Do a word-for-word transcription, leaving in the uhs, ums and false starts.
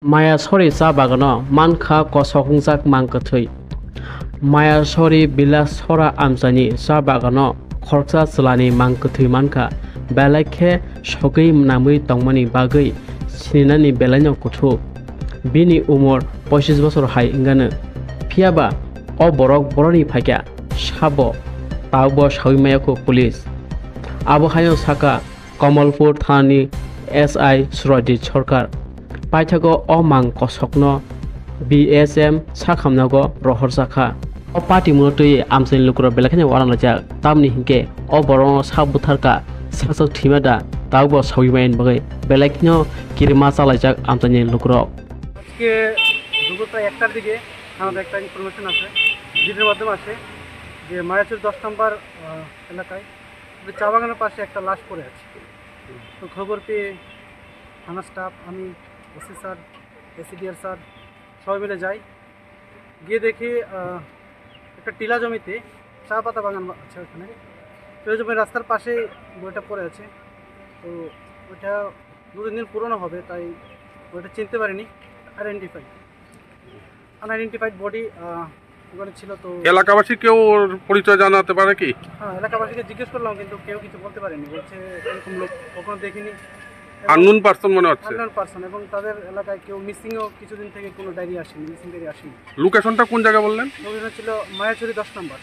Mayasori cha bagano mankha kosok wngjak mang kwthwi. Mayasori Bilasora amchaini cha bagano khoroksa chwlani mang kwthwi mankha, belai khe sogwi mwnamwi tongmani bagwi sininani belaino kuthuk. Bini umor pochis bosor hai wngano. Phiyaba o borok boroni phaikha, sabo tabukbo sawi maya kho police. Abo haino sakha Kamalpur thanani S I Surajit Sarkar. Paithago o mang kosokno B S M sakhamnago rohorjakha. O patimungno twi amchaini lukurok belai kheno uanalaijak, tamni hinkhe o borokno sak butharkha, sakchak thwima da, tabukbo sawi maya bagwi belai kheno kirima chalaijak amchaini lukurok. আজকে দুপুর প্রায় একটার দিকে আমাদের একটা ইনফরমেশন আছে, জিডির মাধ্যমে আছে যে মায়াচুর দশ নম্বর আহ, এলাকায় একটা চা বাগানের পাশে একটা লাশ পড়ে আছে। তো খবর পেয়ে থানা স্টাফ, আমি, ওসি স্যার, এসিডিআর স্যার, সবাই মিলে যাই। গিয়ে দেখি আহ, একটা টিলা জমিতে চা পাতা বাগান আছে ওখানে। তো ওই জমি রাস্তার পাশে বইটা পড়ে আছে। তো ওইটা দু তিন দিন পুরনো হবে, তাই ওইটা চিনতে পারিনি। আইডেন্টিফাই, আনআইডেন্টিফাইড বডি ওখানে ছিল। তো এলাকাবাসী কেউ ওর পরিচয় জানাতে পারে কি? হ্যাঁ, এলাকাবাসীকে জিজ্ঞেস করলাম, কিন্তু কেউ কিছু বলতে পারেনি। বলছে এরকম লোক কখনো দেখিনি। আননোন পার্সন মনে হচ্ছে। আননোন পার্সন, এবং তাদের এলাকায় কেউ মিসিংও কিছুদিন থেকে কোনো ডায়েরি আসেনি, মিসিং ডায়েরি আসেনি। লোকেশনটা কোন জায়গা বললেন? লোকেশন ছিল মায়াচুরি দশ নম্বর।